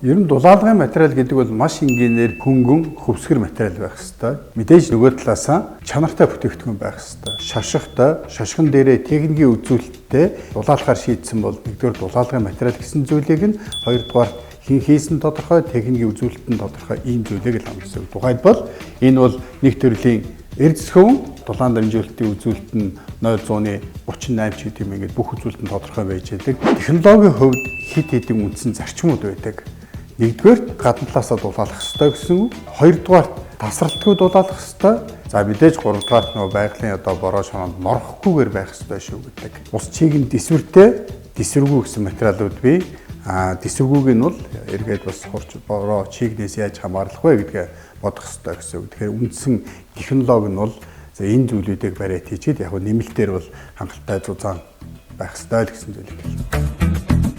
Ер нь дулаалгын материал гэдэг бол маш энгийнээр хөнгөн хөвсгөр материал байх ёстой. Мэдээж нөгөө талаасаа чанартай бүтээгдэхүүн байх ёстой. Шашихтай, шашган дээрээ техникийн үзүүлэлттэй дулаалахаар шийдсэн бол нэгдүгээр дулаалгын материал гэсэн зүйлийг нь, хоёрдугаар хэн хийсэн тодорхой, техникийн үзүүлэлт нь тодорхой ийм зүйлийг л хамсан. Тухайлбал энэ бол нэг төрлийн эрдэсхөвөн дулаан дамжуулалтын үзүүлэлт нь 0.38 ч гэдэг юм, ингээд бүх үзүүлэлт нь тодорхой байж байдаг. Технологийн хувьд хэд хэдэн үндсэн зарчмууд байдаг. Нэгдүгээрт гадна талаасаа дулаалах ёстой гэсэн үг. Хоёрдугаарт тасралтгүй дулаалах ёстой. За, мэдээж гуравдугаарт нөгөө байгалийн одоо бороо шороонд норохгүйгээр байх ёстой шүү гэдэг. Ус чийг нь дэсвэртэй, дэсвэргүй гэсэн материалууд бий. А дэсвэргүйг нь бол эргээд бас хурц бороо чийгнээс яаж хамгаалах вэ гэдгээ бодох ёстой гэсэн үг. Тэгэхээр үндсэн технологи нь бол за энэ зүйлүүдийг бариад хийчихэд яг нэмэлтээр бол хангалттай зузаан байх ёстой л гэсэн зүйлийг хэлнэ.